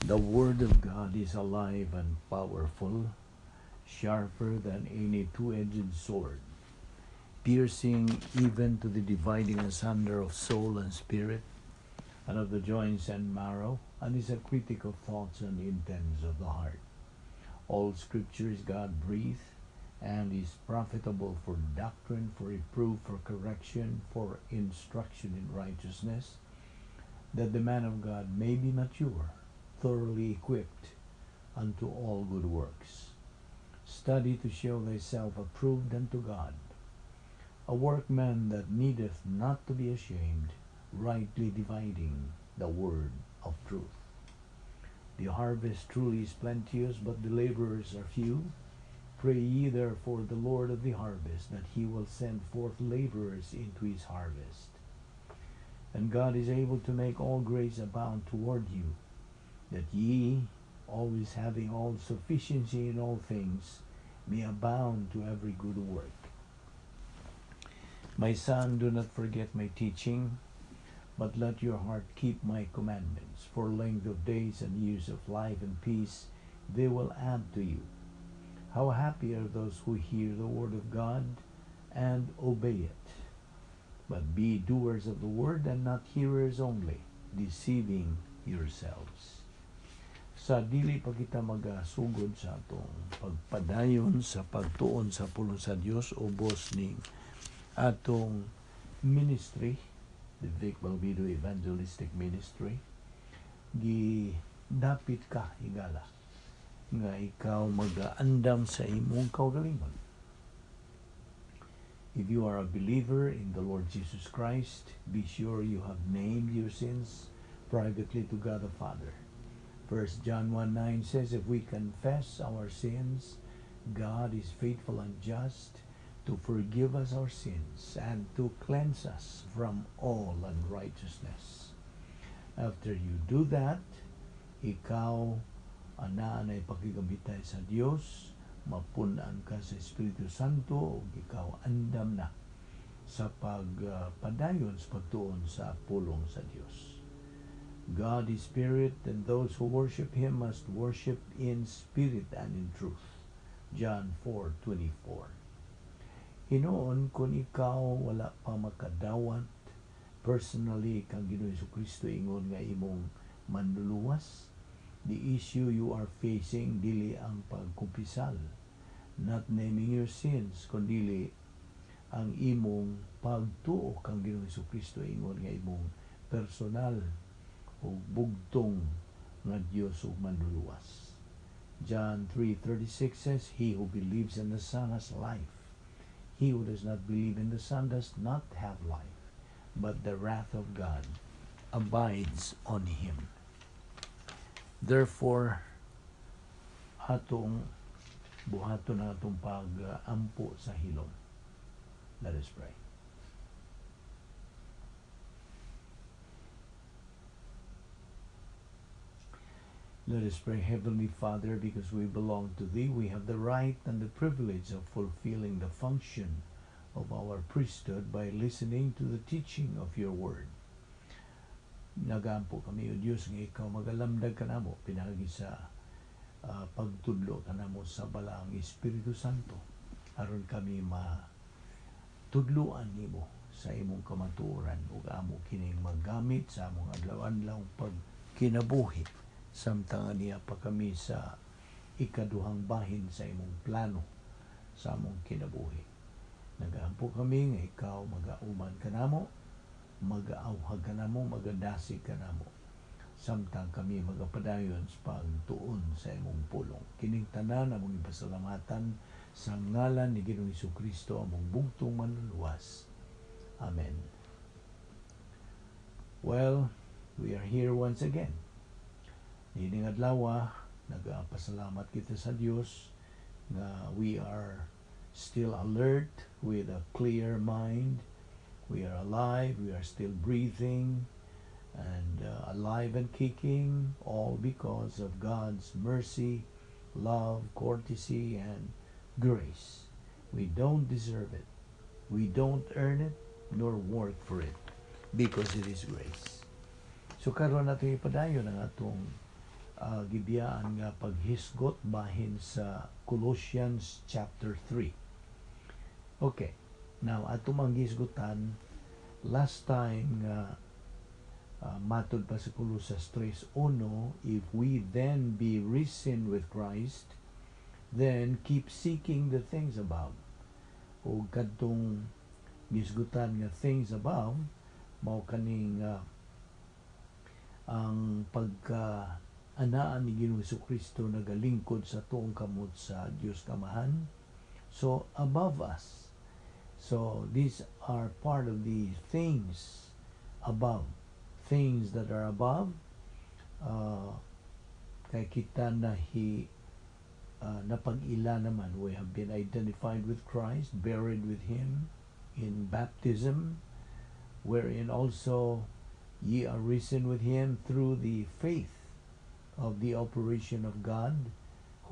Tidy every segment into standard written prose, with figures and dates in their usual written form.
The Word of God is alive and powerful, sharper than any two-edged sword, piercing even to the dividing asunder of soul and spirit, and of the joints and marrow, and is a critic of thoughts and intents of the heart. All Scripture is God-breathed, and is profitable for doctrine, for reproof, for correction, for instruction in righteousness, that the man of God may be mature, thoroughly equipped unto all good works. Study to show thyself approved unto God, a workman that needeth not to be ashamed, rightly dividing the word of truth. The harvest truly is plenteous, but the laborers are few. Pray ye therefore the Lord of the harvest, that he will send forth laborers into his harvest. And God is able to make all grace abound toward you, that ye, always having all sufficiency in all things, may abound to every good work. My son, do not forget my teaching, but let your heart keep my commandments. For length of days and years of life and peace they will add to you. How happy are those who hear the word of God and obey it. But be doers of the word and not hearers only, deceiving yourselves. Sa dili pa kita magasugod sa atong pagpadayon sa pagtuon sa pulong sa Dios ubos ning atong ministry, the Vic Balbido Evangelistic Ministry, gi dapit ka, higala, nga ikaw magaandam sa imong kaugalingon. If you are a believer in the Lord Jesus Christ, be sure you have named your sins privately to God the Father. 1 John 1:9 says, "If we confess our sins, God is faithful and just to forgive us our sins and to cleanse us from all unrighteousness." After you do that, ikaw anaa nay pakigamitay sa Dios, mapun-an ka sa Espiritu Santo, ug ikaw andam na sa pagpadayon sa pagtuon sa pulong sa Dios. God is spirit, and those who worship Him must worship in spirit and in truth. John 4:24. Hinuon, kung ikaw wala pa makadawat personally kang Ginoong Kristo ingon nga imong manluluwas, the issue you are facing dili ang pagkumpisal, not naming your sins, kundili ang imong pagtuo kang Ginoong Kristo ingon nga imong personal ug bugtong nga Dios ug manluluwas. John 3:36 says, "He who believes in the Son has life. He who does not believe in the Son does not have life, but the wrath of God abides on him." Therefore, atong buhaton ang atong pag-ampo sa hilom. Let us pray. Let us pray. Heavenly Father, because we belong to Thee, we have the right and the privilege of fulfilling the function of our priesthood by listening to the teaching of Your Word. Nagampo kami, O Diyos, nga Ikaw magalamdag kanamo, pinaagi sa pagtudlo kanamo sa Balaang Espiritu Santo, aron kami matudluan nimo sa imong kamatuoran ug amo kining magamit sa among adlaw-adlaw pagkinabuhi samtang niya pa kami sa ikaduhang bahin sa imong plano sa among kinabuhi. Nagaampo kami nga ikaw magauman kanamo, magaawhag kanamo, magadasig kanamo samtang kami magapadayon sa pagtuon sa imong pulong. Kining tanan among ipasalamatan sa ngalan ni Ginoong Kristo, among bugtong manluluwas. Amen. Well, we are here once again. Niining adlaw, nagpasalamat kita sa Dios nga we are still alert with a clear mind. We are alive, we are still breathing, and alive and kicking, all because of God's mercy, love, courtesy, and grace. We don't deserve it. We don't earn it, nor work for it, because it is grace. So karon natin ipadayon ang atong Gibiyaan nga paghisgot bahin sa Colossians chapter 3. Okay. Now, ato mang gisgutan last time nga matud pa sa Colosas 3:1, "If we then be risen with Christ, then keep seeking the things above." O kadtong gisgutan nga things above mao kaning ang pagka anaan ni Ginoong Kristo nagalingkod sa tuong kamot sa Dios Amahan. So above us. So these are part of the things above. Things that are above, kay kita na hi napag-ila naman. We have been identified with Christ, buried with Him in baptism, wherein also ye are risen with Him through the faith of the operation of God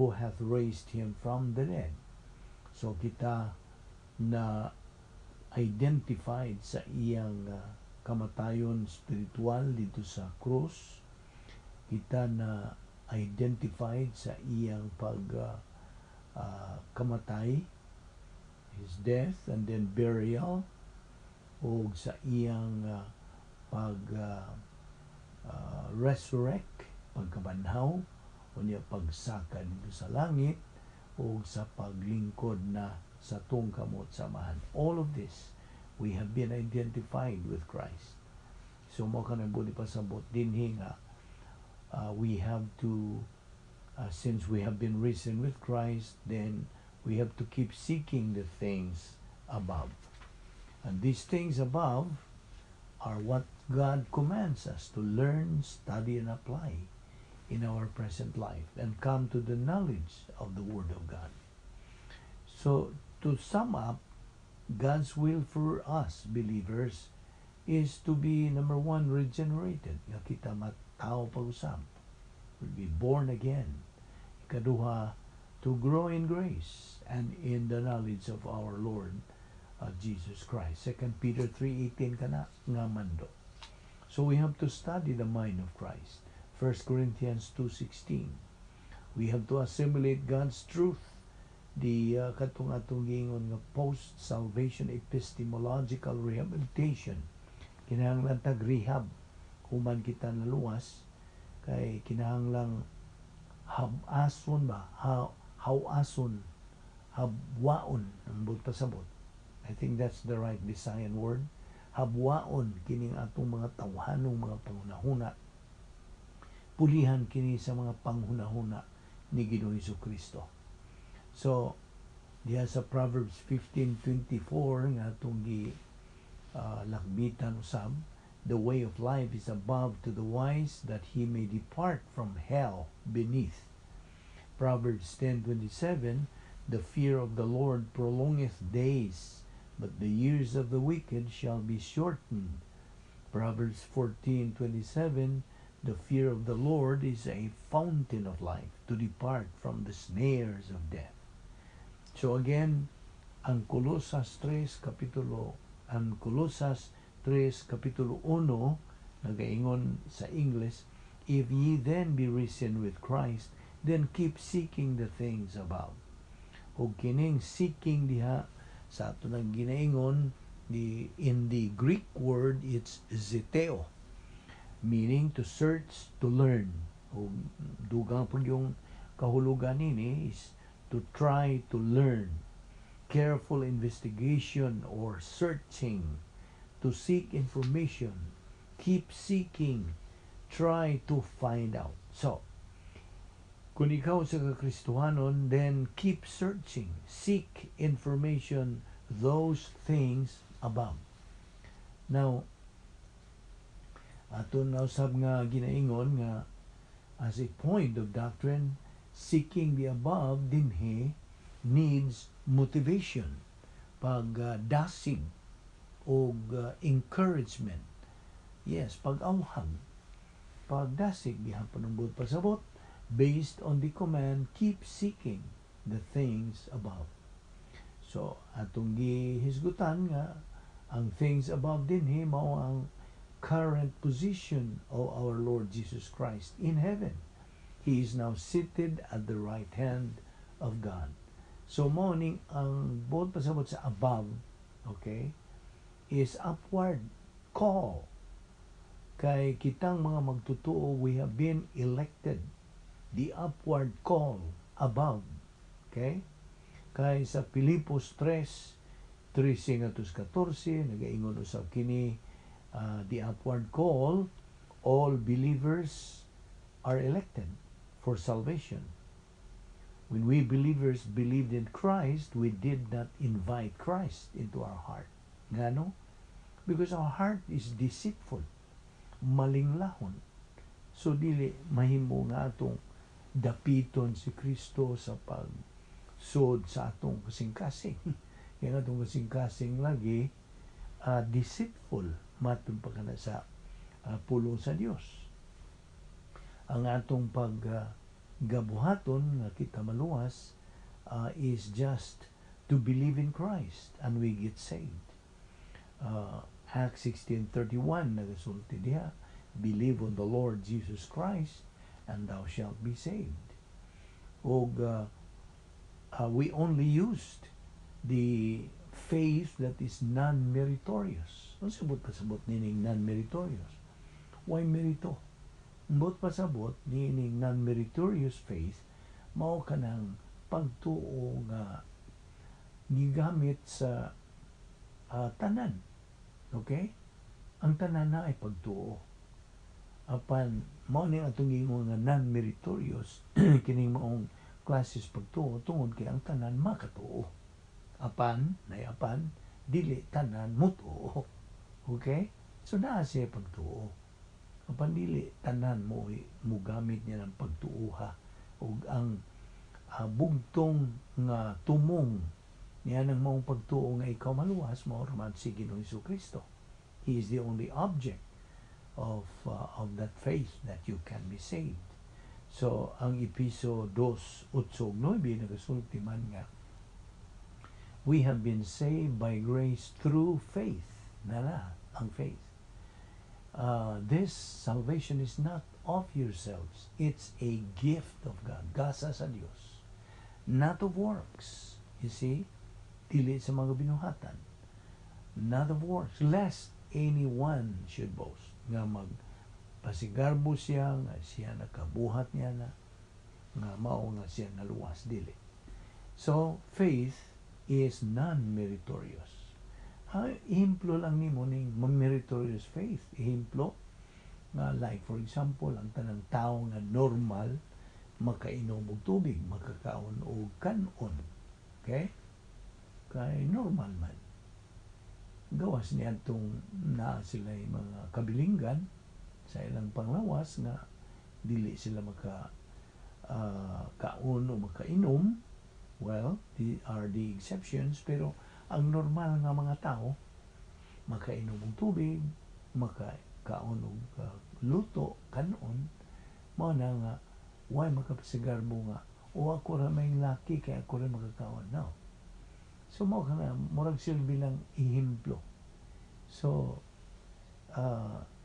who hath raised Him from the dead. So kita na identified sa iyang kamatayon spiritual dito sa krus. Kita na identified sa iyang pag kamatay, his death and then burial, ug sa iyang pag resurrect, pagkabanhaw, unya pagsaka dito sa langit ug sa paglingkod na sa tuong kamot sa Amahan. All of this, we have been identified with Christ. So mao kanang buot ipasabot dinhi nga we have to since we have been risen with Christ, then we have to keep seeking the things above. And these things above are what God commands us to learn, study, and apply in our present life and come to the knowledge of the Word of God. So, to sum up, God's will for us believers is to be, number one, regenerated. Nga kita matawo pag-usab. Will be born again. Ikaduha, to grow in grace and in the knowledge of our Lord Jesus Christ. 2 Peter 3:18 kana nga mando. So we have to study the mind of Christ. 1 Corinthians 2:16. We have to assimilate God's truth. The katong atong giingon nga post-salvation epistemological rehabilitation. Kinahanglan tag rehab human kita naluwas kay kinahanglang habason ba ha, hawason, habwaon ang buot pasabot. I think that's the right Visayan word. Habwaon kining atong mga tawhanong mga panghunahuna, pulihan kini sa mga panghunahuna ni Ginoong Kristo. So diha sa Proverbs 15:24 nga atong gi lakbitan usab, "The way of life is above to the wise, that he may depart from hell beneath." Proverbs 10:27, "The fear of the Lord prolongeth days, but the years of the wicked shall be shortened." Proverbs 14:27, "The fear of the Lord is a fountain of life, to depart from the snares of death." So again, ang Colosas 3 kapitulo, ang Colosas 3 kapitulo 1 nagaingon sa English, "If ye then be risen with Christ, then keep seeking the things above." Ug kining seeking diha sa ato nang ginaingon, the in the Greek word it's zeteo, meaning to search, to learn. O dugang pag yung kahulugan nini is to try to learn, careful investigation or searching, to seek information, keep seeking, try to find out. So, kung ikaw sa kakristuhanon, then keep searching, seek information, those things above. Now, ato na usab nga ginaingon nga as a point of doctrine, seeking the above dinhi needs motivation, pag dasig og encouragement. Yes, pag-awhag, pagdasig gihapon ang buot pasabot based on the command, "Keep seeking the things above." So atong gihisgutan nga ang things above dinhi mao ang current position of our Lord Jesus Christ in heaven. He is now seated at the right hand of God. So mao ning ang buot pasabot sa above, okay, is upward call. Kay kitang mga magtutuo, we have been elected. The upward call above. Okay? Kay sa Filipos 3, 13 ngadto 14, nagaingon usab kini, the upward call, all believers are elected for salvation. When we believers believed in Christ, we did not invite Christ into our heart. Ngano? Because our heart is deceitful. Malinglahon. So dili mahimo nga atong dapiton si Kristo sa pagsud sa atong kasing-kasing. Kaya atong kasing-kasing lagi deceitful matod pa kana sa pulong sa Dios. Ang atong pag gabuhaton nga kita maluwas is just to believe in Christ and we get saved. Acts 16:31 nagasulti diha, "Believe on the Lord Jesus Christ and thou shalt be saved." Og we only used the faith that is non-meritorious. Ano buot pasabot nining non-meritorious? Why merito? Buot pasabot nining non-meritorious faith, mao kanang pagtuo nga gigamit sa tanan. Okay? Ang tanan na ay pagtuo. Apan mao ni atong giingon nga non-meritorious kining maong klases pagtuo tungod kay ang tanan makatuo. Apan, nay apan, dili tanan mutuo. Okay? So naa siya pagtuo. Apan dili tanan mo mugamit niya ng pagtuoha ug ang bugtong nga tumong niya ng maong pagtuo nga ikaw maluwas mao raman si Ginoong Kristo. He is the only object of that faith that you can be saved. So ang Epeso 2:8-9 nagasulti man nga we have been saved by grace through faith. Nana ang faith. This salvation is not of yourselves. It's a gift of God. Gasa sa Dios. Not of works. You see? Dili sa mga binuhatan. Not of works. Lest anyone should boast. Nga mag pasigarbo siya, nga siya nakabuhat niya na, nga mao nga siya naluwas dili. So, faith is non-meritorious. Ha, ehemplo lang nimo ning meritorious faith. Ehemplo, nga like for example, ang tanang tao nga normal makainom og tubig, makakaon og kanon. Okay? Kay normal man. Gawas niya itong naa sila mga kabilinggan sa ilang panglawas nga dili sila maka kaon o makainom. Well, the are the exceptions, pero ang normal nga mga tao makainom og tubig, makakaon og luto, kanon, mao na nga why makapasigarbo nga o ako ra may laki kay ako ra makakaon, no. So mao kana murag silbi lang ehemplo. So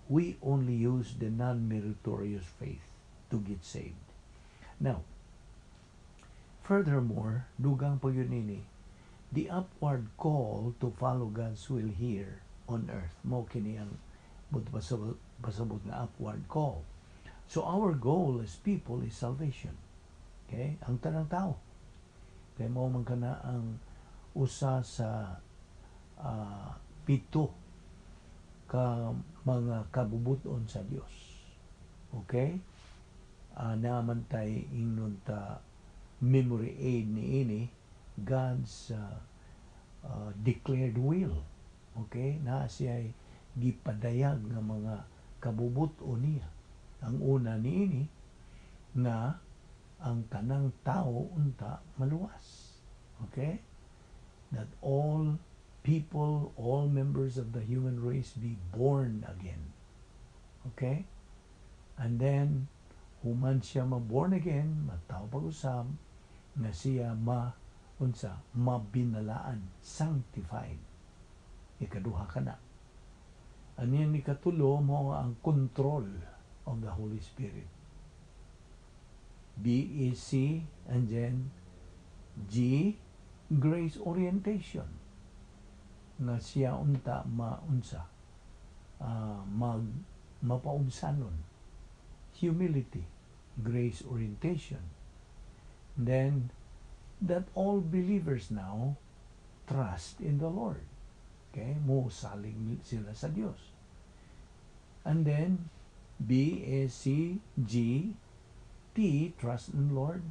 we only use the non-meritorious faith to get saved. Now, furthermore, dugang pa gyud nini, the upward call to follow God's will here on earth. Mao kini ang pasabot, pasabot nga upward call. So our goal as people is salvation. Okay? Ang tanang tao. Kay mao man kana ang usa sa pito ka mga kabubuton sa Dios. Okay? Naman tay ingnon ta memory aid ni ini God's declared will. Okay? Na siya gipadayag nga mga kabubuton niya. Ang una niini nga ang tanang tao unta maluwas. Okay? That all people, all members of the human race be born again. Okay? And then, human siya ma-born again, matawo pag-usab, nga siya ma unsa mabinalaan, sanctified. Ikaduha kana. Aniya ni katulo mo ang control of the Holy Spirit. B is C, and then G, grace orientation. Nga siya unta maunsa, mag mapaubsanon. Humility, grace orientation. Then, that all believers now trust in the Lord. Okay? Mo salig sila sa Dios. And then, B, S, C, G, T, trust in Lord.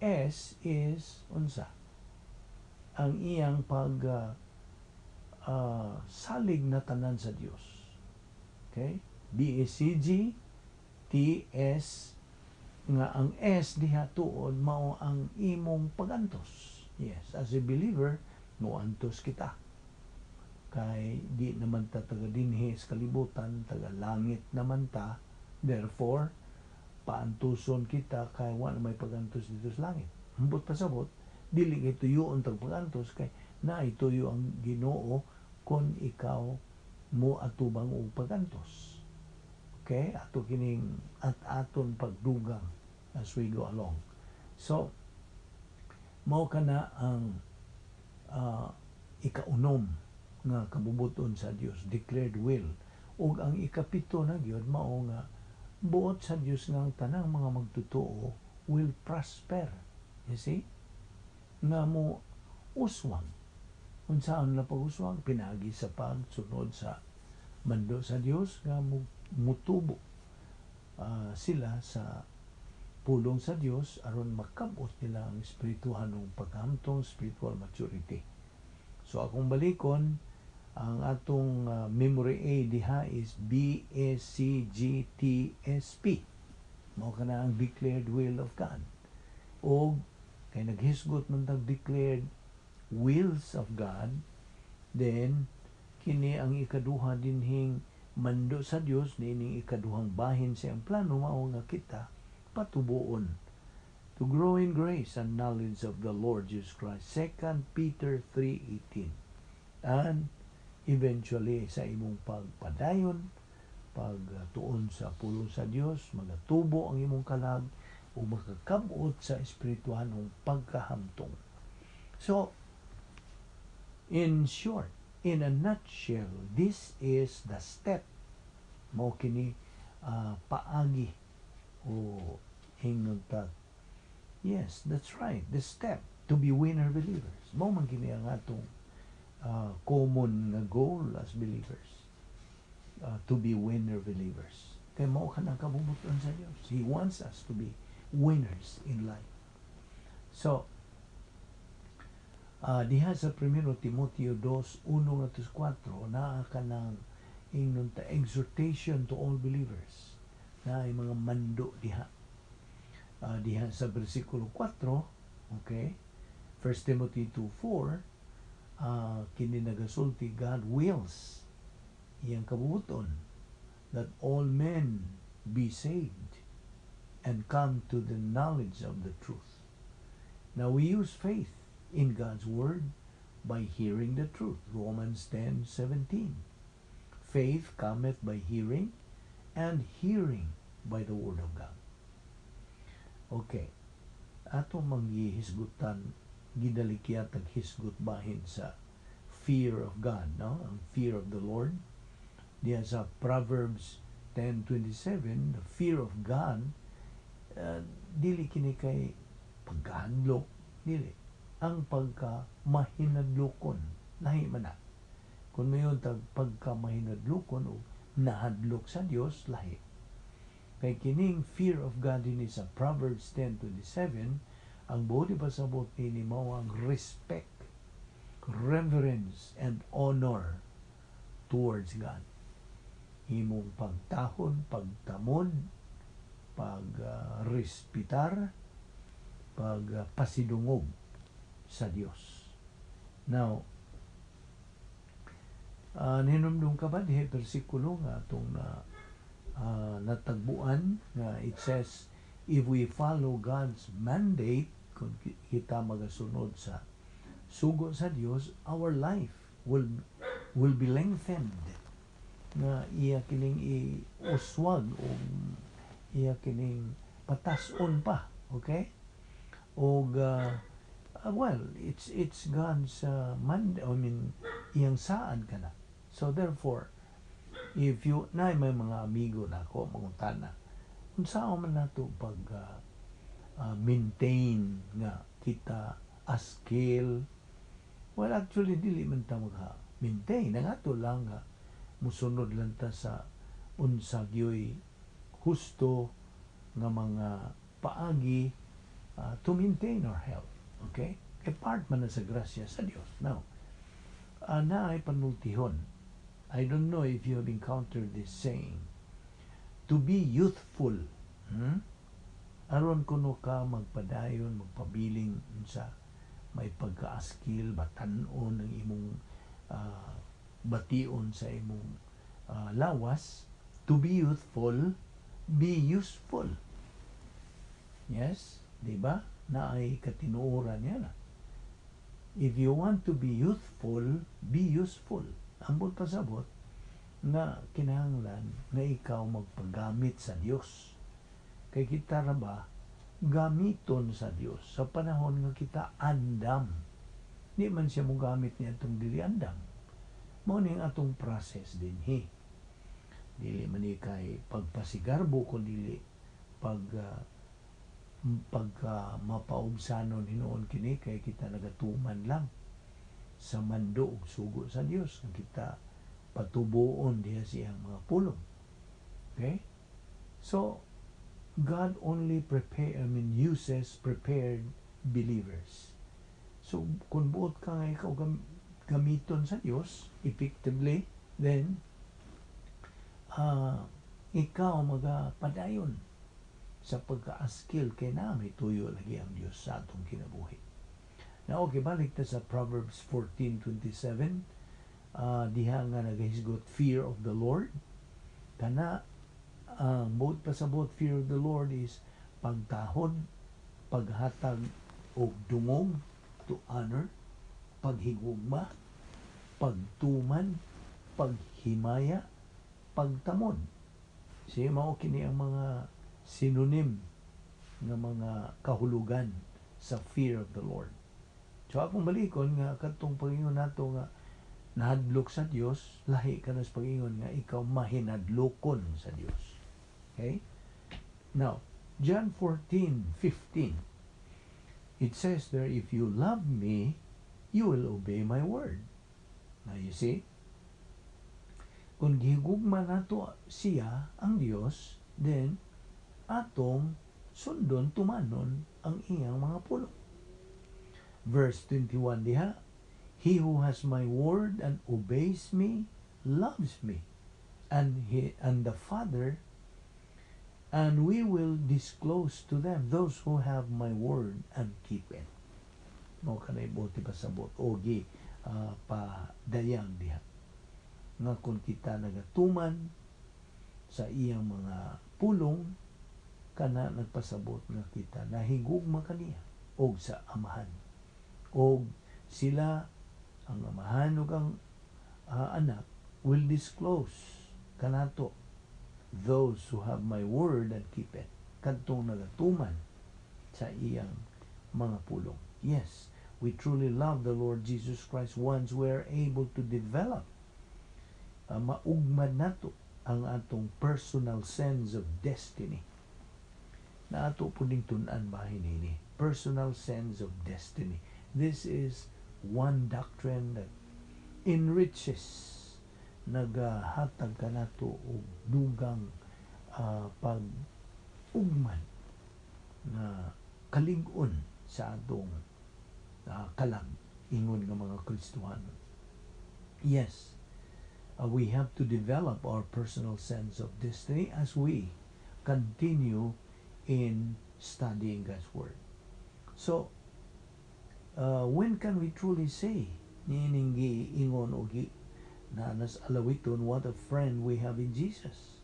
S is unsa? Ang iyang pag salig na tanan sa Dios. Okay? B, S, C, G, T, S, nga ang S diha tuod mao ang imong pagantos. Yes, as a believer, moantos kita. Kay di naman ta taga dinhi sa kalibutan, taga langit naman ta. Therefore, paantuson kita kay wa na may pagantos dito sa langit. Ambot pasabot, dili kay tuyoon tag pagantos kay naay tuyo ang Ginoo kon ikaw mo atubang og pagantos. Okay? Ato kining at aton pagdugang as we go along. So, mao kana ang ikaunom nga kabubuton sa Dios, declared will. Ug ang ikapito na gyud mao nga buot sa Dios nga ang tanang mga magtotoo will prosper. You see? Nga mo uswag. Unsaon na pag-uswag? Pinagi sa pagsunod sa mando sa Dios nga mo mutubo sila sa pulong sa Dios aron makabot nila ang espirituhanong paghamtong, spiritual maturity. So akong balikon ang atong memory A diha is B S C G T S P. Mao kana ang declared will of God. Og kay naghisgot man tag declared wills of God, then kini ang ikaduha dinhing mando sa Dios, niining ikaduhang bahin sa iyang plano, mao nga kita patubuon to grow in grace and knowledge of the Lord Jesus Christ. 2 Peter 3:18. And eventually sa imong pagpadayon, pagtuon sa pulong sa Dios, magatubo ang imong kalag o makakabot sa espirituhanong pagkahamtong. So, in short, in a nutshell, this is the step, mao kini paagi o ingnon ta, yes, that's right, the step to be winner believers. Mao man kini ang atong common nga goal as believers, to be winner believers, kay mao kanang kabubuton sa Dios. He wants us to be winners in life. So diha sa 1 Timoteo 2:1 ngadto 4, naa kanang ingnon ta exhortation to all believers na ay mga mando diha. Diha sa bersikulo 4, okay, 1 Timothy 2:4, kini nagasulti, God wills, iyang kabubuton, that all men be saved and come to the knowledge of the truth. Now we use faith in God's word by hearing the truth. Romans 10:17. Faith cometh by hearing, and hearing by the word of God. Okay. Ato manggihisgutan, gidalikya tag hisgot bahin sa fear of God, no? Ang fear of the Lord. Diya sa Proverbs 10:27, the fear of God, dili kini kay pagkahadlok, dili. Ang pagka mahinadlokon, lahi man na. Kung mayon tag pagka mahinadlokon o nahadlok sa Dios, lahi. Kay kining fear of God dinhi sa Proverbs 10:27, ang buot ipasabot nini mao ang respect, reverence, and honor towards God. Imong pagtahon, pagtamod, pag-respetar, pagpasidungog sa Dios. Now, ninomdum ka ba diha bersikulo nga atong na natagbuan nga it says, if we follow God's mandate, kung kita magasunod sa sugo sa Dios, our life will be lengthened, nga iya kining iuswag o iya kining patas-on pa. Okay? Og well, it's God's man, I mean, iyang saad kana. So therefore, if you na may mga amigo na ako mangutana, unsaon man nato pag maintain nga kita askil? Well, actually, dili man ta magha maintain. Ang ato lang nga musunod lang ta sa unsa gyoy husto nga mga paagi to maintain our health. Okay? Kay part man na sa grasya sa Dios. Now, naay panultihon. I don't know if you have encountered this saying. To be youthful. Aron kuno ka magpadayon, magpabiling sa may pagkaaskil, batan-on ang imong bation sa imong lawas, to be youthful, be useful. Yes, di ba? Naay katinuoran niya na. If you want to be youthful, be useful. Ambot pasabot nga kinahanglan nga ikaw magpagamit sa Dios. Kay kita ra ba gamiton sa Dios sa panahon nga kita andam. Di man siya mogamit ni atong dili andam. Mao ning atong process dinhi. Dili man ni kay pagpasigarbo kun dili pagka mapaubsanon hinuon kini, kay kita nagatuman lang sa mando ug sugo sa Dios nga kita patubuon diha siyang mga pulong. Okay? So God only prepare, I mean, uses prepared believers. So kung buot ka nga ikaw gamiton sa Dios effectively, then ikaw magapadayon sa pagkaaskil kay na may tuyo lagi ang Dios sa atong kinabuhi. Now, okay, balik ta sa Proverbs 14:27, diha nga nagahisgot fear of the Lord. Kana ang buot pasabot, fear of the Lord is pagtahod, paghatag og dungog, to honor, paghigugma, pagtuman, paghimaya, pagtamod. Siya mao kini ang mga synonym nga mga kahulugan sa fear of the Lord. So akong balikon nga kadtong pagingon nato nga nahadlok sa Dios, lahi ka na sa pagingon nga ikaw mahinadlokon sa Dios. Okay? Now, John 14:15. It says there, "If you love me, you will obey my word." Now you see, kung gihigugma nato siya, ang Dios, then atong sundon, tumanon ang iyang mga pulong. Verse 21 diha, "He who has my word and obeys me loves me, and he and the Father and we will disclose to them those who have my word and keep it." Mao kanay buot pasabot o gi padayag diha nga kung kita nagatuman sa iyang mga pulong, kana nagpasabot nga kita nahigugma kaniya og sa Amahan, og sila, ang Amahan ug ang Anak, will disclose kanato those who have my word and keep it, kadtong nagatuman sa iyang mga pulong. Yes, we truly love the Lord Jesus Christ once we are able to develop, maugmad nato ang atong personal sense of destiny na ato po ning tun-an bahin ini, personal sense of destiny. This is one doctrine that enriches, nagahatag kanato og dugang pag ugman na kalig-on sa atong kalag ingon nga mga Kristohano. Yes, we have to develop our personal sense of destiny as we continue in studying God's Word. So, when can we truly say, niining giingon o gi na nas alawiton, "What a friend we have in Jesus"?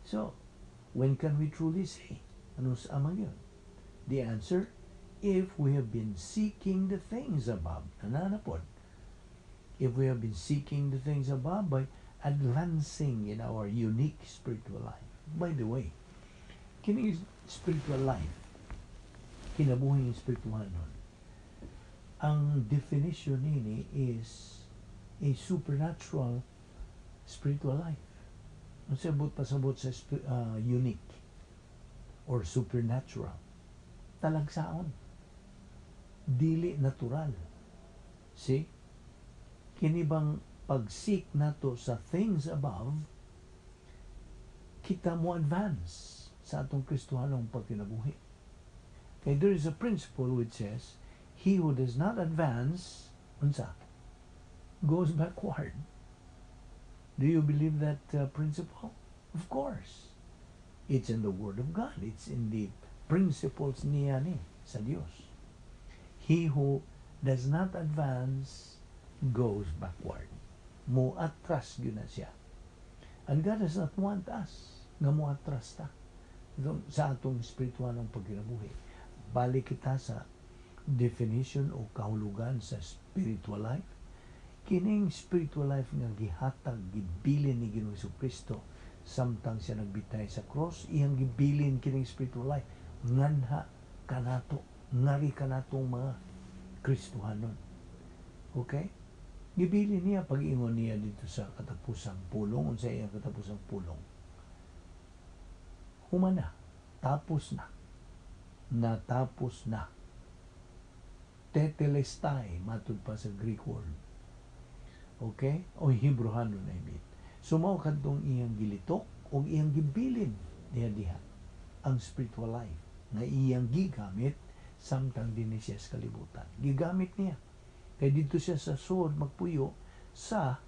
So, when can we truly say? Ano sa amang yun? The answer, if we have been seeking the things above. Nananapod. If we have been seeking the things above by advancing in our unique spiritual life. By the way, kini spiritual life, Kinabuhing espirituhanon. Ang definition nini is a supernatural spiritual life. Ang sabot pasabot sa unique or supernatural. Talagsaon. Dili natural. See? Kini bang pag-seek nato sa things above, kita mo advance sa atong Kristohanong pagkinabuhi. Kay there is a principle which says, he who does not advance, unsa? Goes backward. Do you believe that principle? Of course. It's in the Word of God. It's in the principles niya ni sa Dios. He who does not advance goes backward. Mo atras gyud na siya. And God does not want us nga mo atras ta sa atong espiritualong pagkinabuhi. Balik kita sa definition o kahulugan sa spiritual life. Kining spiritual life nga gihatag, gibilin ni Ginoong Kristo samtang siya nagbitay sa cross, iyang gibilin kining spiritual life nganha kanato, ngari kanatong mga Kristohanon. Okay? Gibilin niya pag-ingon niya dito sa katapusang pulong, unsa iyang katapusang pulong? Humana, tapos na. Natapos na. Tetelestai, matud pa sa Greek word. Okay? O Hebrehanon, I mean. So mao kadtong iyang gilitok o iyang gibilin diha diha ang spiritual life nga iyang gigamit samtang dinhi siya sa kalibutan. Gigamit niya. Kay dito siya sa sud magpuyo sa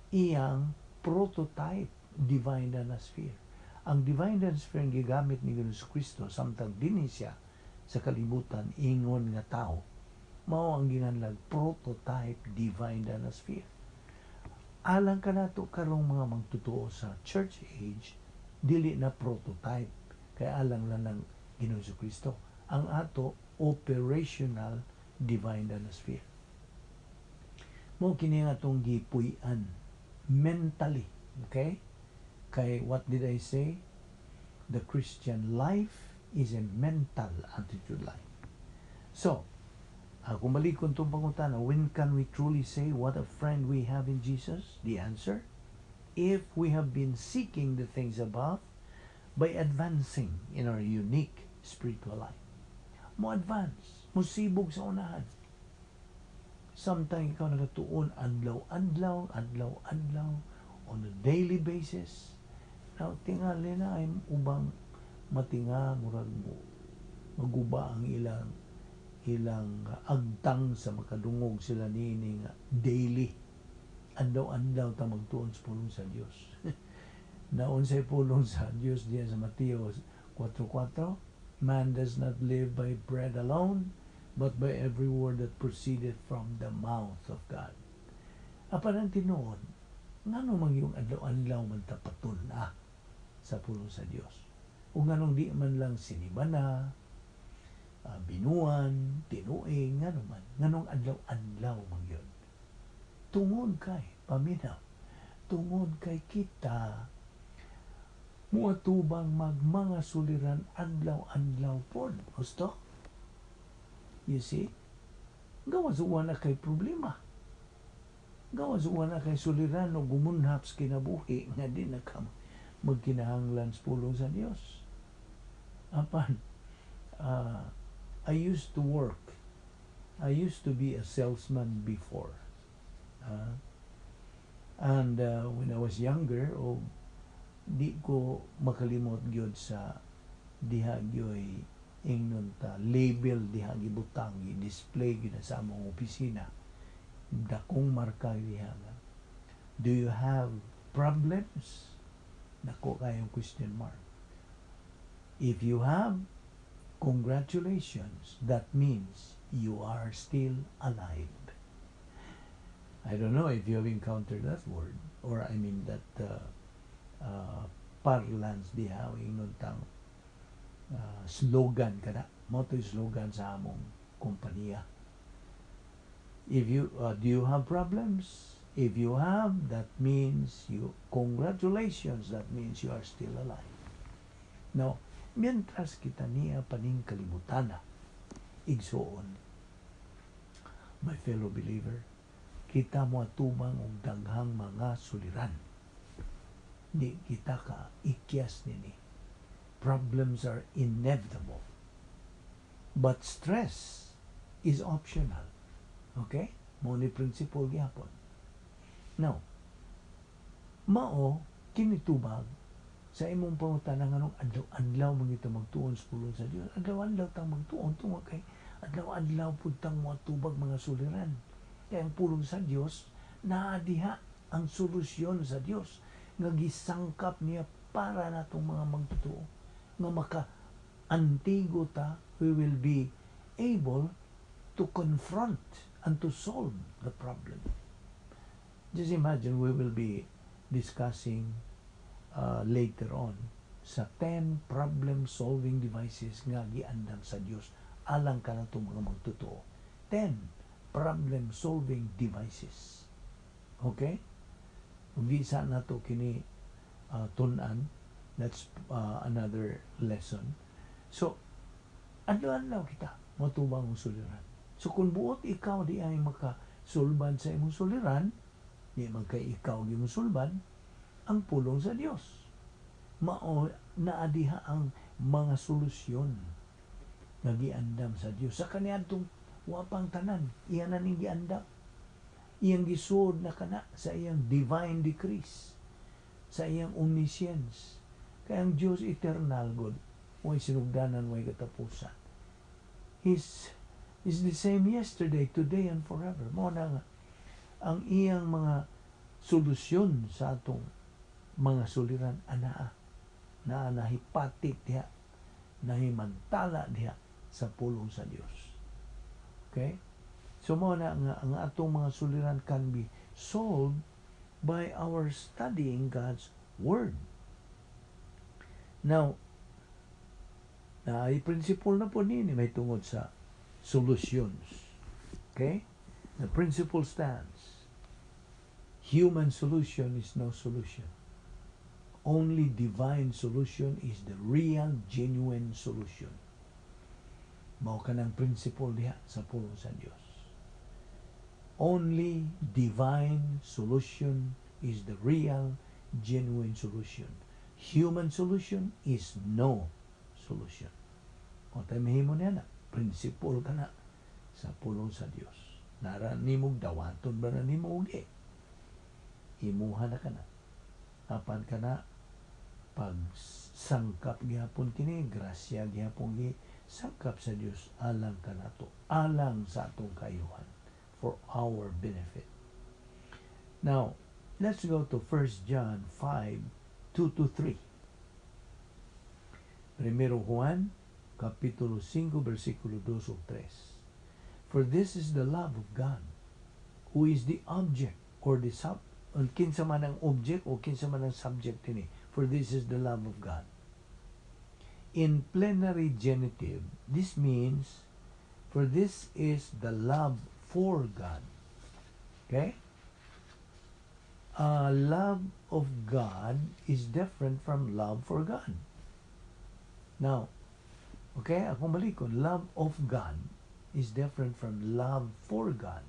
iyang prototype divine sphere. Ang divine sphere ang gigamit ni Jesus Kristo samtang dinhi siya sa kalibutan ingon nga tao. Mao ang ginganlag prototype divine sphere. Alang kanato karong mga magtotoo sa church age, dili na prototype kay alang lang ng Ginoong Kristo. Ang ato, operational divine sphere. Mo kini nga atong gipuy-an mentally, okay? Kay what did I say? The Christian life is a mental attitude life. So, kung balik itong pangutana, when can we truly say what a friend we have in Jesus? The answer, if we have been seeking the things above by advancing in our unique spiritual life. Mo advance, mo sibog sa unahan. Samtang ikaw nagatuon adlaw-adlaw, adlaw-adlaw, on a daily basis. Now, tingali na ay ubang matinga, murag mo maguba ang ilang ilang agtang sa makadungog sila niini nga daily adlaw-adlaw ta magtuon sa pulong sa Dios. Naon say pulong sa Dios diya sa Mateo 4:4, "Man does not live by bread alone, but by every word that proceeded from the mouth of God." Apan ang tinuod, ngano man yung adlaw-adlaw man ta patun-a sa pulong sa Dios? O nganong di man lang sinibana, binuan, tinuig, ngano man? Nganong adlaw-adlaw man yun? Tungod kay, paminaw, tungod kay kita muatubang magmanga suliran adlaw-adlaw pod. Gusto? You see? Gawas na kay problema. Gawas na kay suliran o gumunhap sa kinabuhi nga di na ka magkinahanglan sa pulong sa Dios. Apan, I used to work. I used to be a salesman before. And when I was younger, o di ko makalimot gyud sa diha gyoy ingnon ta label diha gibutang, gi-display gyud na sa among opisina, dakong marka diha nga, "Do you have problems?" Dako kayong question mark. "If you have, congratulations, that means you are still alive." I don't know if you have encountered that word or, I mean, that parlance diha, ingnon tang slogan kana mo to, slogan sa among kompanya. If you Do you have problems? If you have, that means you, congratulations, that means you are still alive. Now, mientras kita niya paning kalibutana. Igsuon. My fellow believer, kita mo atubang og daghang mga suliran. Di kita ka ikyas nini. Problems are inevitable. But stress is optional. Okay? Mao ni principle gihapon. Now, mao kini tubag sa imong pangutana nganong adlaw-adlaw man kita magtuon sa pulong sa Dios. Adlaw-adlaw tang magtuon tungod kay adlaw-adlaw pud tang moatubag mga suliran. Kay ang pulong sa Dios naa diha ang solusyon sa Dios nga gisangkap niya para natong mga magtotoo nga maka antigo ta, we will be able to confront and to solve the problem. Just imagine, we will be discussing later on sa 10 problem solving devices nga giandam sa Dios alang kanatong mga magtotoo. 10 problem solving devices. Okay? Ug di sa nato kini tun-an, that's another lesson. So, adlaw-adlaw kita motubang og suliran. So kung buot ikaw di ay makasulban sa imong suliran, di man kay ikaw gi sulban, ang pulong sa Dios. Mao naa diha ang mga solusyon nga giandam sa Dios. Sa kaniadtong wa pang tanan, iya na ning giandam. Iyang gisuod na kana sa iyang divine decrees, sa iyang omniscience. Kay ang Dios eternal God, way sinugdanan, way katapusan. He's is the same yesterday, today, and forever. Mao na nga, ang iyang mga solusyon sa atong mga suliran anaa na nahipatik diha, nahimantala diha sa pulong sa Dios. Okay? So mao na nga ang atong mga suliran can be solved by our studying God's Word. Now, naay principle na po nini may tungod sa solutions. Okay? The principle stands. Human solution is no solution. Only divine solution is the real, genuine solution. Mao kanang principle diha sa pulong sa Dios. Only divine solution is the real, genuine solution. Human solution is no solution. O tayo mahimo niya na, principle ka na sa pulong sa Dios. Nara nimog dawaton ba na nimo ugi? Imuha na ka na. Apan ka na pag sangkap gihapon kini, grasya gihapon gi sangkap sa Dios alang kanato, alang sa atong kayuhan, for our benefit. Now, let's go to 1 John 5:2 to 3. Primero Juan, capítulo 5, versículo 2 o 3. For this is the love of God, who is the object or the sub, kinsa man ang object o kinsa man ang subject ini. For this is the love of God. In plenary genitive, this means, for this is the love for God. Okay? Love of God is different from love for God. Now, okay, akong balikon, love of God is different from love for God.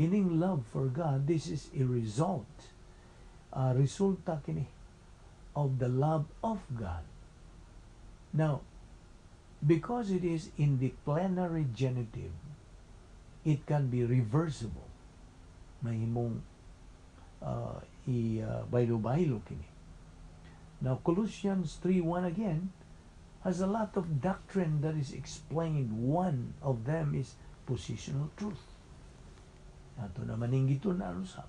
Kining love for God, this is a result. Resulta kini of the love of God. Now, because it is in the plenary genitive, it can be reversible. Mahimong i-baylo-baylo kini. Now, Colossians 3:1 again has a lot of doctrine that is explained. One of them is positional truth. Ato naman ning gitun-an usab.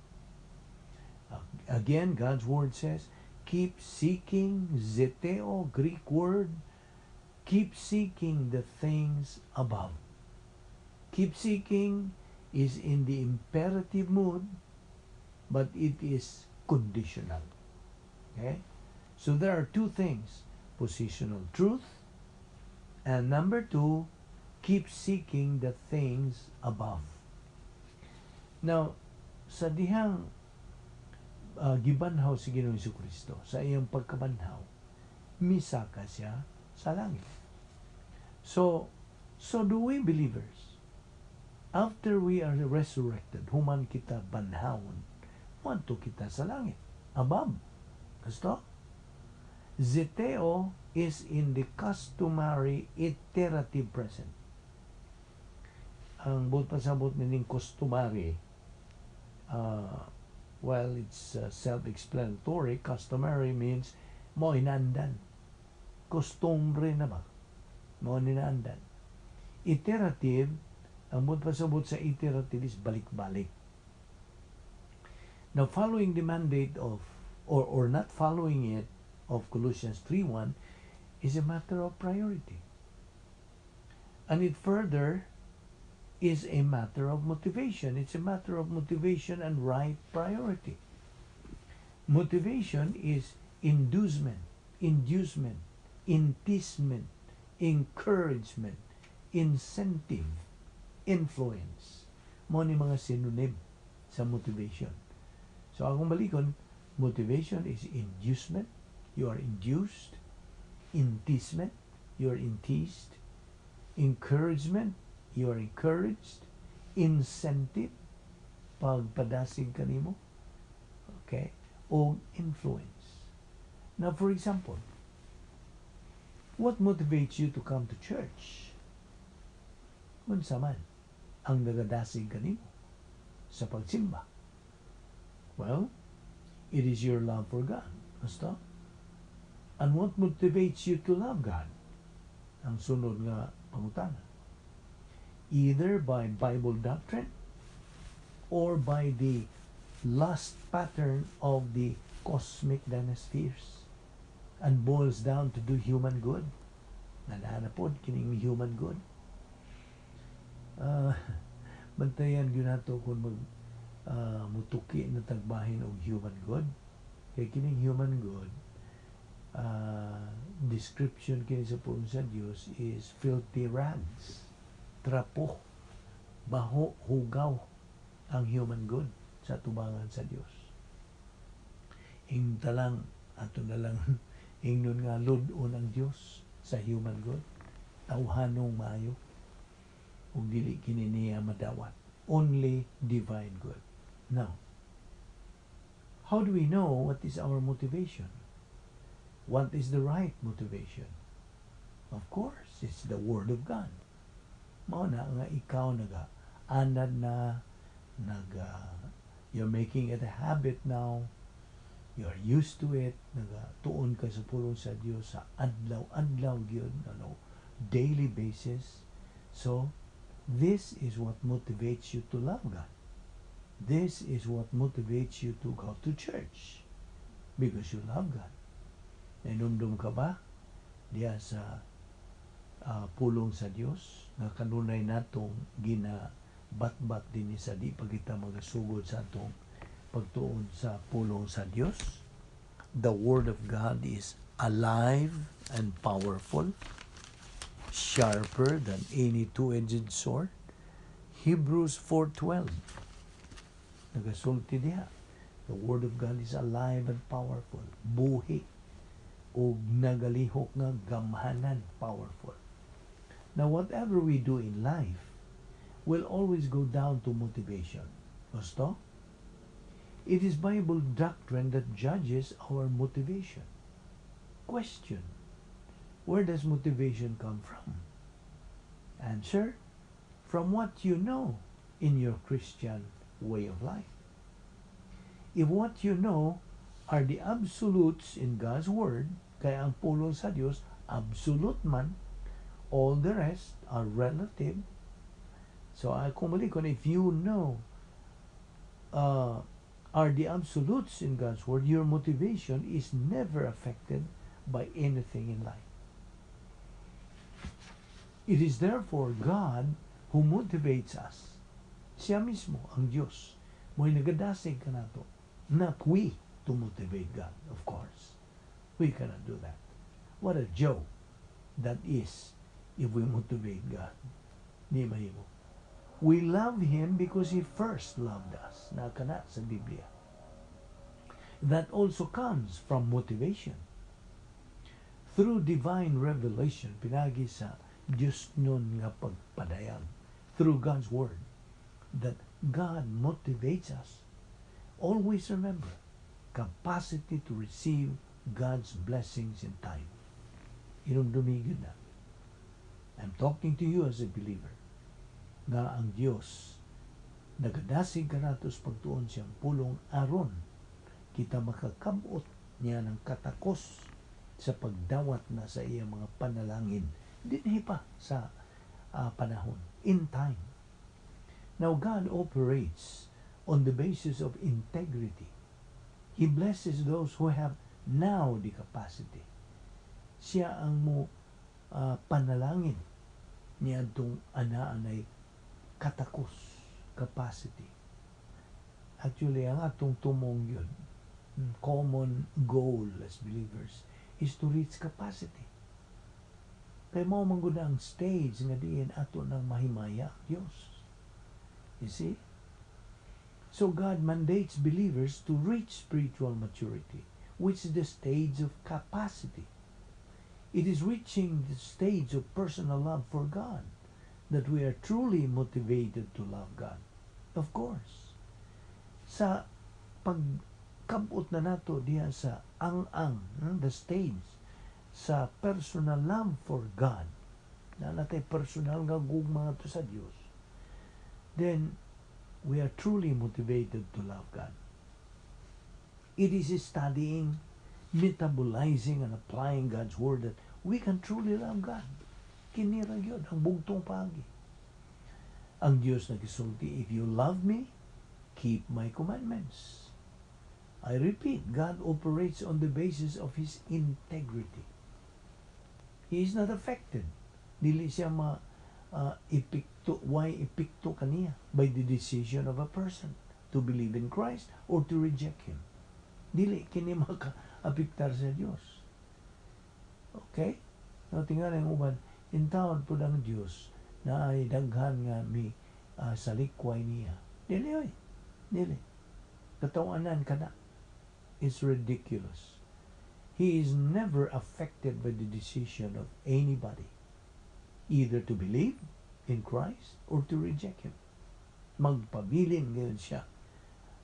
Again, God's word says, keep seeking, zeteo, Greek word, keep seeking the things above. Keep seeking is in the imperative mood, but it is conditional. Okay? So there are two things: positional truth, and number two, keep seeking the things above. Now, sa dihang gibanhaw si Ginoong Kristo sa iyang pagkabanhaw, misaka siya sa langit. So, So do we believers. After we are resurrected, human kita banhawon, moadto kita sa langit. Above. Gusto? Zeteo is in the customary iterative present. Ang buot pasabot nining customary, well, it's self-explanatory. Customary means mo inandan. Kostumbre na ba? Mo inaandan. Iterative, ang buot pasabot sa iterative is balik-balik. Now, following the mandate of, or not following it, of Colossians 3:1 is a matter of priority. And it further is a matter of motivation. It's a matter of motivation and right priority. Motivation is inducement, inducement, enticement, encouragement, incentive, influence. Mao ni mga synonym sa motivation. So akong balikon, motivation is inducement, you are induced, enticement, you are enticed, encouragement, you are encouraged, incentive, pagpadasig kanimo, okay, o influence. Now, for example, what motivates you to come to church? Unsa man ang nagadasig kanimo sa pagsimba? Well, it is your love for God. Basta? And what motivates you to love God? Ang sunod nga pangutana. Either by Bible doctrine or by the lust pattern of the cosmic dynaspheres and boils down to do human good. Nalala po, kining human good. Bantayan gyud nato kung mag mutuki na tagbahin og human good. Kay kining human good, description kini sa pulong sa Dios is filthy rags. Trapo, baho, hugaw ang human good sa tubangan sa Dios. Ingta lang, ato na lang ingnon nga lud-on ang Dios sa human good. Tawhanong maayo ug dili kini niya madawat. Only divine good. Now, how do we know what is our motivation? What is the right motivation? Of course, it's the Word of God. Mao na nga ikaw naga anad na naga, you're making it a habit now. You're used to it. Naga tuon ka sa pulong sa Dios sa adlaw-adlaw gyud, ano, daily basis. So, this is what motivates you to love God. This is what motivates you to go to church because you love God. Nainumdum ka ba diya sa pulong sa Dios nga kanunay natong gina batbat din sa di pa kita magasugod sa atong pagtuon sa pulong sa Dios? The Word of God is alive and powerful, sharper than any two-edged sword. Hebrews 4:12 nagasulti diha. The Word of God is alive and powerful. Buhi ug nagalihok nga gamhanan, powerful. Now, whatever we do in life will always go down to motivation. Gusto? It is Bible doctrine that judges our motivation. Question: where does motivation come from? Answer: from what you know in your Christian way of life. If what you know are the absolutes in God's Word, kaya ang pulong sa Dios, absolute man, all the rest are relative. So, kung mali ko, if you know are the absolutes in God's Word, your motivation is never affected by anything in life. It is therefore God who motivates us. Siya mismo, ang Diyos. Mo'y nagadasig kanato. Not we to motivate God, of course. We cannot do that. What a joke that is if we motivate God. Di mahimo. We love Him because He first loved us. Nakana sa Biblia. That also comes from motivation. Through divine revelation, pinagi sa Diyosnon nga pagpadayag through God's Word that God motivates us. Always remember, capacity to receive God's blessings in time. Hinumdumi gyud na. I'm talking to you as a believer nga ang Dios nagadasig kanato sa pagtuon sa iyang pulong aron kita makakabot niya ng katakos sa pagdawat na sa iyang mga panalangin dinhi pa sa panahon, in time. Now, God operates on the basis of integrity. He blesses those who have now the capacity. Siya ang mo panalangin niadtong anaa nay katakos, capacity. Actually, ang atong tumong gyud, common goal as believers is to reach capacity. Kay mao man gud ang stage nga diin ato nang mahimaya ang Dios. You see? So God mandates believers to reach spiritual maturity, which is the stage of capacity. It is reaching the stage of personal love for God that we are truly motivated to love God. Of course. Sa pagkabot na nato diha sa ang-ang, the stage sa personal love for God, na natay personal nga gugma to sa Dios, then we are truly motivated to love God. It is studying, metabolizing, and applying God's Word that we can truly love God. Kini ra gyud ang bugtong paagi. Ang Dios nagsulti, "If you love me, keep my commandments." I repeat, God operates on the basis of His integrity. He is not affected. Dili siya ma epekto, why epekto kaniya by the decision of a person to believe in Christ or to reject Him. Dili kini maka-apektar sa Dios. Okay? Now, tingnan ang uban, intawon po ang Dios na ay daghan nga mi salikway niya. Dili oy. Dili. Katawanan ka na. It's ridiculous. He is never affected by the decision of anybody, either to believe in Christ or to reject Him. Magpabilin gyud siya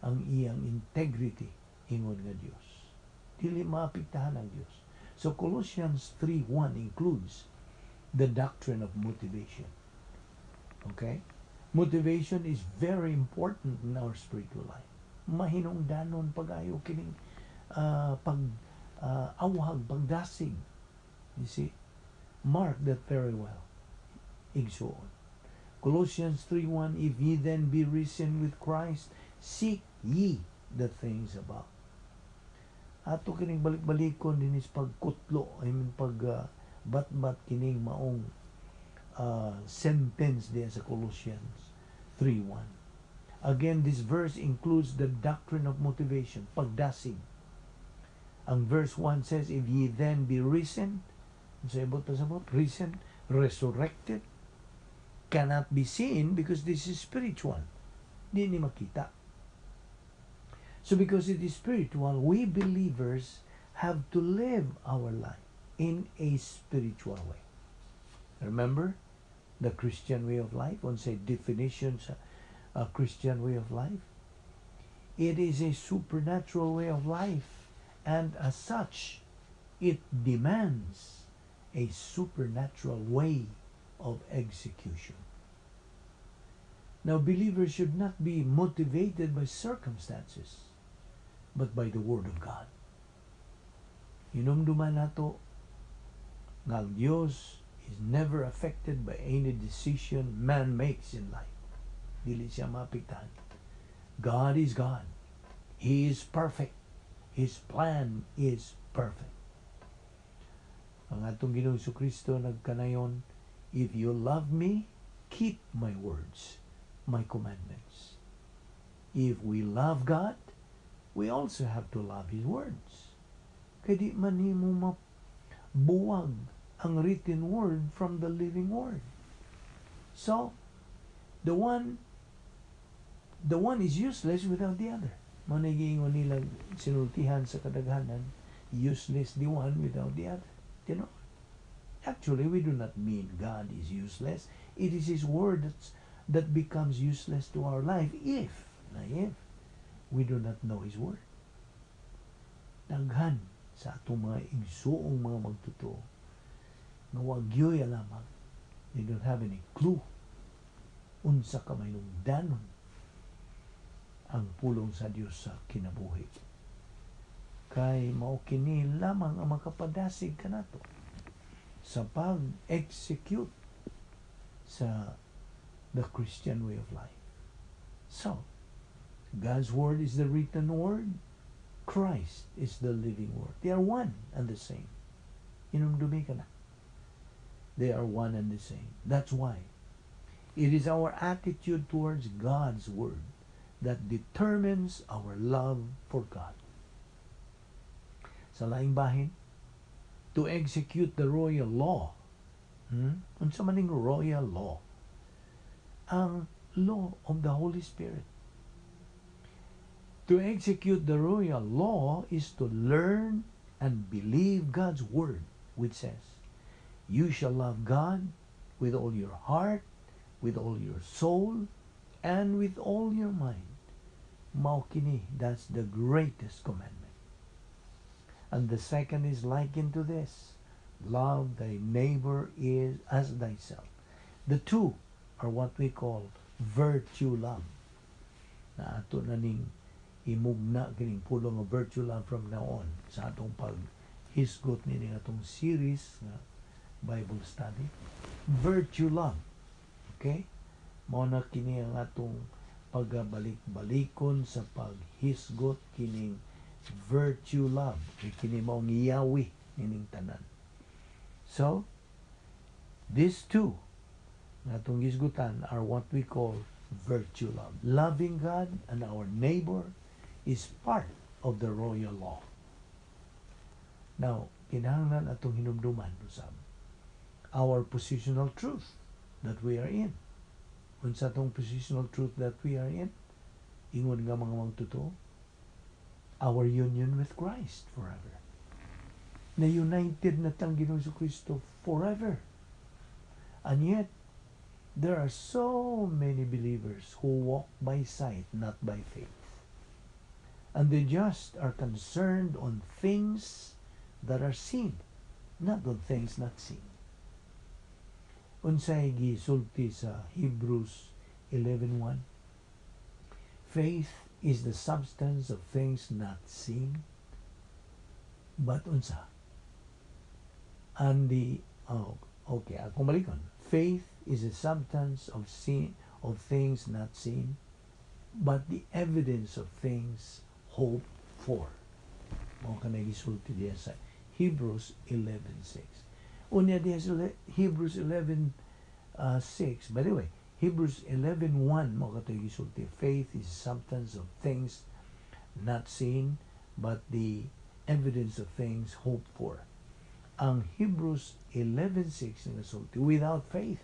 ang iyang integrity ingon nga Dios. Dili maapektahan ang Dios. So Colossians 3:1 includes the doctrine of motivation. Okay? Motivation is very important in our spiritual life. Mahinungdanon pag-ayo kining pag awhag, pagdasig. You see? Mark that very well, igsuon. Colossians 3:1: "If ye then be risen with Christ, seek ye the things above." Ato kining balik-balikon dinis pagkutlo, I mean pag bat-bat kining maong sentence diya sa Colossians 3:1. Again, this verse includes the doctrine of motivation, pagdasig. Ang verse 1 says, "If ye then be risen," sa ibot pa sa risen, resurrected, cannot be seen because this is spiritual. Di ni makita. So because it is spiritual, we believers have to live our life in a spiritual way. Remember the Christian way of life? Unsay definition sa a Christian way of life? It is a supernatural way of life, and as such, it demands a supernatural way of execution. Now, believers should not be motivated by circumstances, but by the Word of God. Hinumduman nato nga ang Dios is never affected by any decision man makes in life. Dili siya maapektahan. God is God. He is perfect. His plan is perfect. Ang atong Ginoong Kristo nagkanayon, "If you love me, keep my words, my commandments." If we love God, we also have to love His words. Kay di man nimo mabuwag ang written word from the living Word. So, the one is useless without the other. Mao na giingon nila sinultihan sa kadaghanan, useless the one without the other. Tinuod. Actually, we do not mean God is useless. It is His Word that becomes useless to our life if we do not know His Word. Daghan sa atong mga igsuong mga magtotoo nga wa gyoy alamag. They don't have any clue unsa ka mahinungdanon ang pulong sa Dios sa kinabuhi. Kay mao kini lamang ang makapadasig kanato sa pag-execute sa the Christian way of life. So, God's Word is the written Word. Christ is the living Word. They are one and the same. Hinumdumi kana. They are one and the same. That's why it is our attitude towards God's Word that determines our love for God. Sa laing bahin, to execute the royal law. Unsa man ning royal law? Ang law of the Holy Spirit. To execute the royal law is to learn and believe God's Word, which says, "You shall love God with all your heart, with all your soul, and with all your mind." Mao kini, that's the greatest commandment. And the second is likened to this: "Love thy neighbor is as thyself." The two are what we call virtue love. Na ato na ning imugna kining pulong nga virtue love from now on sa atong paghisgot nining atong series nga Bible study. Virtue love. Okay? Mao na kini ang atong pagabalik-balikon sa paghisgot kining virtue love. Kay kini mao ngiyawi nining tanan. So, these two nga atong hisgutan are what we call virtue love. Loving God and our neighbor is part of the royal law. Now, kinahanglan atong hinumduman usab our positional truth that we are in. Unsa atong positional truth that we are in? Ingon nga mga magtotoo, our union with Christ forever. Na united na tang Ginoong Kristo forever. And yet, there are so many believers who walk by sight, not by faith. And they just are concerned on things that are seen, not on things not seen. Unsay gisulti sa Hebrews 11:1? Faith is the substance of things not seen, but unsa? And the, oh, okay, akong balikon. Faith is the substance of things not seen, but the evidence of things hoped for. Mao kanay gisulti diya sa Hebrews 11:6. Unya diya sa Hebrews 11:6. By the way, Hebrews 11:1 mao kato'y gisulti. Faith is substance of things not seen, but the evidence of things hoped for. Ang Hebrews 11:6 nga without faith,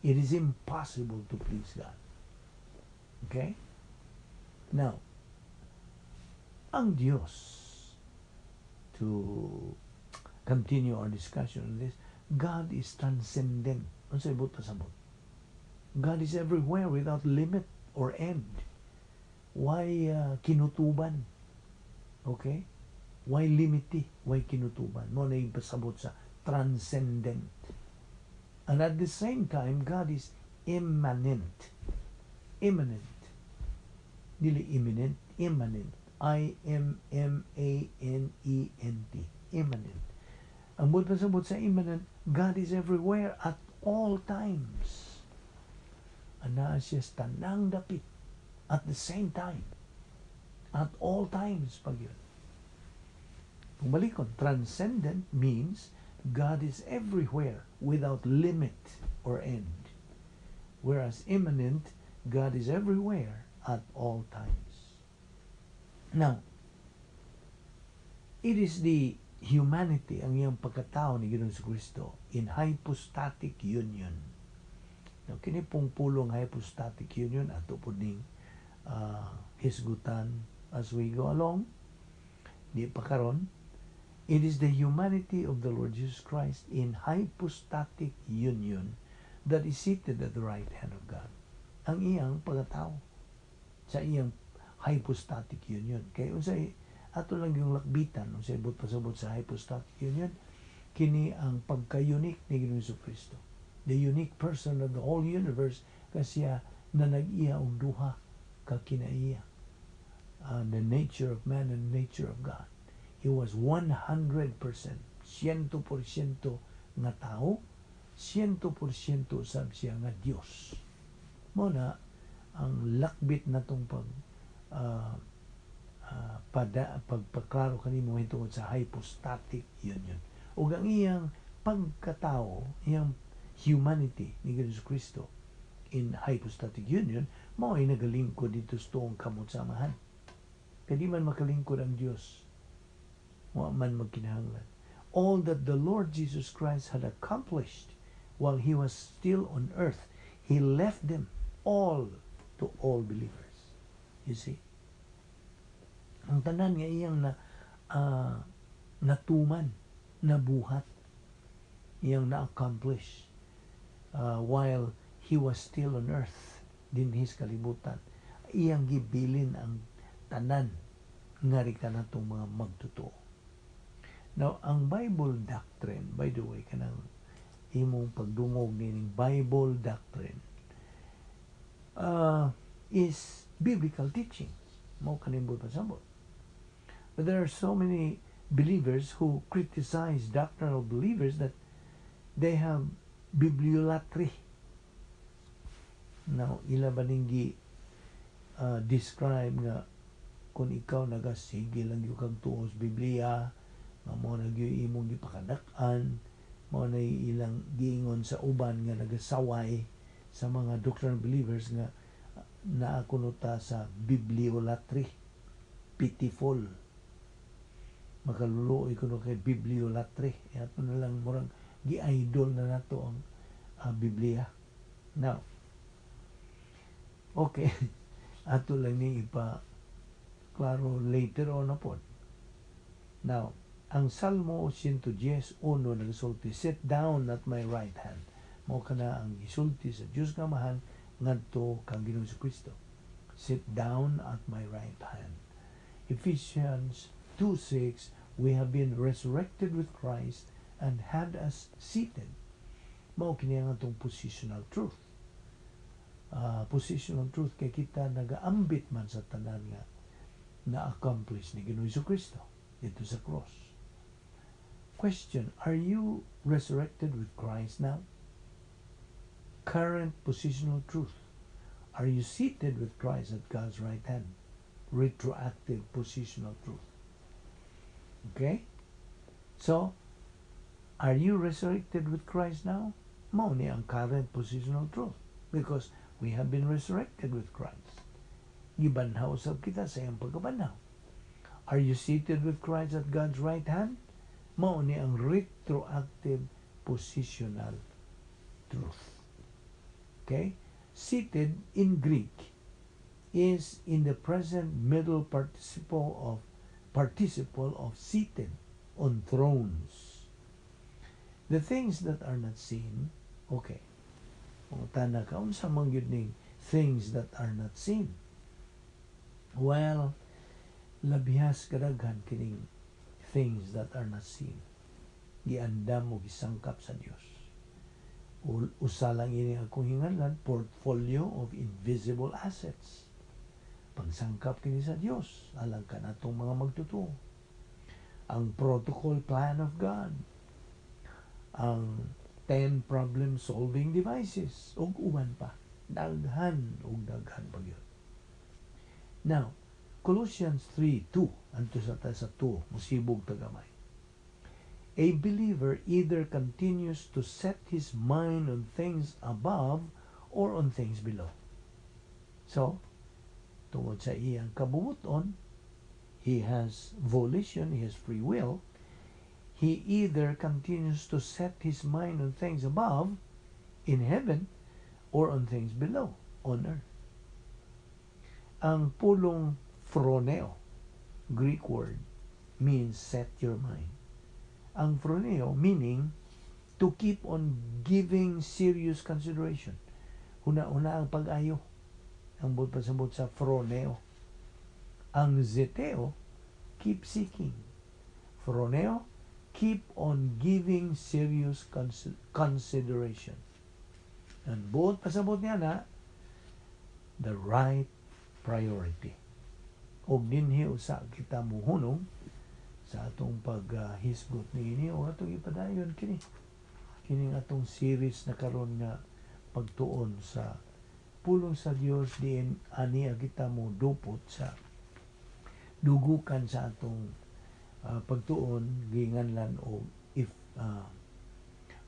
it is impossible to please God. Okay? Now, ang Diyos, to continue our discussion on this, God is transcendent. Unsay buot pasabot? God is everywhere without limit or end. Why kinutuban? Okay? Why limiti? Why kinutuban? Mao na pasabot sa transcendent. And at the same time, God is immanent. Immanent. Dili imminent, immanent. immanent. Immanent. Ang buot pasabot sa immanent, God is everywhere at all times. Anaa siya sa tanang dapit at the same time. At all times pag yun. Kung balikon, transcendent means God is everywhere without limit or end. Whereas immanent, God is everywhere at all times. Now, it is the humanity, ang iyang pagkatao ni Ginoong Kristo in hypostatic union. Now, kini pong pulong hypostatic union, ato po ning hisgutan as we go along. Di pa karon. It is the humanity of the Lord Jesus Christ in hypostatic union that is seated at the right hand of God. Ang iyang pagkatao sa iyang hypostatic union. Kay unsay ato lang yung lakbitan, unsay buot pasabot sa hypostatic union, kini ang pagka-unique ni Ginoong Kristo. The unique person of the whole universe kasi siya na nag-iya og duha ka kinaiya. The nature of man and nature of God. He was 100%, 100% nga tao, 100% sab siya nga Dios. Mao na ang lakbit natong pag pada, pagpaklaro kanimo tungod sa hypostatic union. Ug ang iyang pagkatao, iyang humanity ni Jesus Kristo in hypostatic union, mao ay nagalingkod didto sa tuong kamot sa Amahan. Kay di man makalingkod ang Dios, wa man magkinahanglan. All that the Lord Jesus Christ had accomplished while he was still on earth, he left them all to all believers. You see? Ang tanan nga iyang na natuman, nabuhat, iyang na-accomplish while he was still on earth dinhi sa kalibutan. Iyang gibilin ang tanan nga kanatong mga magtotoo. Now, ang Bible doctrine, by the way, kanang imong pagdungog nining Bible doctrine is biblical teaching. Mao kaning pasabot. But there are so many believers who criticize doctrinal believers that they have bibliolatry. Now, ila ba ning gi describe nga kung ikaw nagasige lang gyud kag tuo sa Biblia, nga mao na gyud imong gipakadak-an, mao na ilang giingon sa uban nga nagasaway sa mga doctrinal believers nga naa kuno ta sa bibliolatry. Pitiful, makaluluoy kuno kay bibliolatry. E ato na lang murag gi-idol na nato ang Biblia. Now, okay, ato lang ni ipa klaro later on na pod. Now, ang Salmo 110:1 nagsulti, "Sit down at my right hand." Mao kana ang gisulti sa Dios nga Amahan ngadto kang Ginoong Kristo. "Sit down at my right hand." Ephesians 2:6, we have been resurrected with Christ and had us seated. Mao kini ang atong positional truth. Positional truth kay kita nagaambit man sa tanan nga na-accomplish ni Ginoong Kristo didto sa cross. Question, are you resurrected with Christ now? Current positional truth. Are you seated with Christ at God's right hand? Retroactive positional truth. Okay? So, are you resurrected with Christ now? Mao ni ang current positional truth. Because we have been resurrected with Christ. Gibanhaw sab kita sa iyang pagkabanhaw. Are you seated with Christ at God's right hand? Mao ni ang retroactive positional truth. Okay? Seated in Greek is in the present middle participle of seated on thrones. The things that are not seen, okay. Mangutana ka, unsa man gyud ning things that are not seen? Well, labihas kadaghan kining things that are not seen. Giandam o gisangkap sa Dios. Usa lang ini akong hinganlan, portfolio of invisible assets. Pagsangkap kini sa Dios alang kanatong mga magtotoo. Ang protocol plan of God, ang 10 problem solving devices, ug uban pa, daghan ug daghan pa gyud. Now, Colossians 3:2, adto sa ta sa 2, musibog ta gamay. A believer either continues to set his mind on things above or on things below. So, tungod sa iyang kabubuton, he has volition, he has free will. He either continues to set his mind on things above, in heaven, or on things below, on earth. Ang pulong phroneo, Greek word, means set your mind. Ang phroneo meaning to keep on giving serious consideration. Huna-huna ang pag-ayo. Ang buot pasabot sa phroneo. Ang zeteo, keep seeking. Phroneo, keep on giving serious consideration. Ang buot pasabot niya na, the right priority. Og dinhi usa kita muhunong sa atong paghisgot niini o atong ipadayon kini. Kining atong series na karon nga pagtuon sa pulong sa Dios, diin ani kita mo dupot sa dugukan sa atong pagtuon, ginganlan og if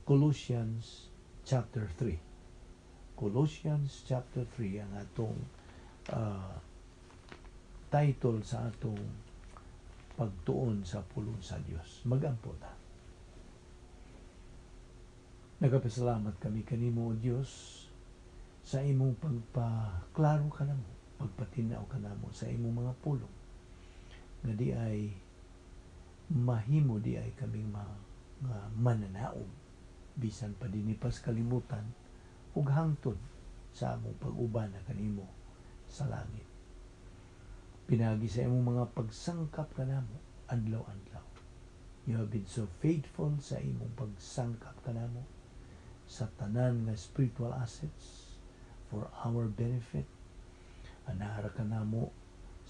Colossians chapter 3. Colossians chapter 3 ang atong title sa atong pagtuon sa pulong sa Dios. Magampo ta. Nagapasalamat kami kanimo, O Dios, sa imong pagpaklaro kanamo, pagpatinaw kanamo sa imong mga pulong nga di ay mahimo di ay kaming mga mananaog bisan pa dinhi pas kalibutan ug hangtod sa among pag-uban na kanimo sa langit. Pinagi sa imong mga pagsangkap kanamo adlaw-adlaw. You have been so faithful sa imong pagsangkap kanamo sa tanan nga spiritual assets for our benefit. Anara kanamo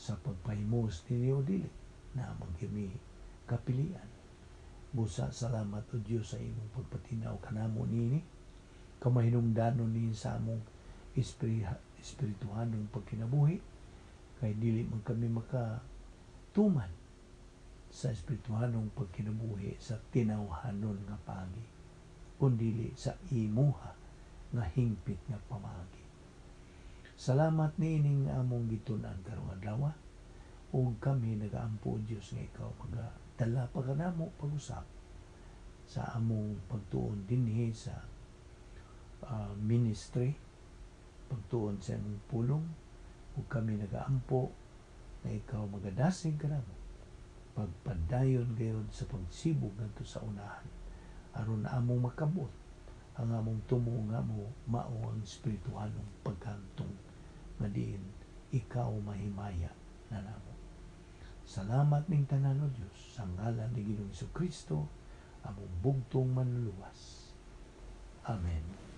sa pagpahimos nini o dili na kami kapilian. Busa salamat, O Dios, sa imong pagpatinaw kanamo nini. Kamahinungdanon ni sa among espirituhanong pagkinabuhi kay dili man kami makatuman sa espirituhanong pagkinabuhi sa tinawhanon nga pagi kun dili sa imuha nga hingpit nga pamagi. Salamat niining among gitun-an karong adlaw, ug kami nagaampo, Dios, nga ikaw magadala pa kanamo pag-usab sa among pagtuon dinhi sa ministry, pagtuon sa imong pulong, ug kami nagaampo na ikaw magadasig kanamo pagpadayon gayod sa pagsibog ngadto sa unahan aron among makabot ang among tumo nga mo mao ang espirituhanong pagkantong nga diin ikaw mahimaya na namo. Salamat ning tanan, O Dios, sa ngalan ni Ginoong Kristo, among bugtong manluluwas. Amen.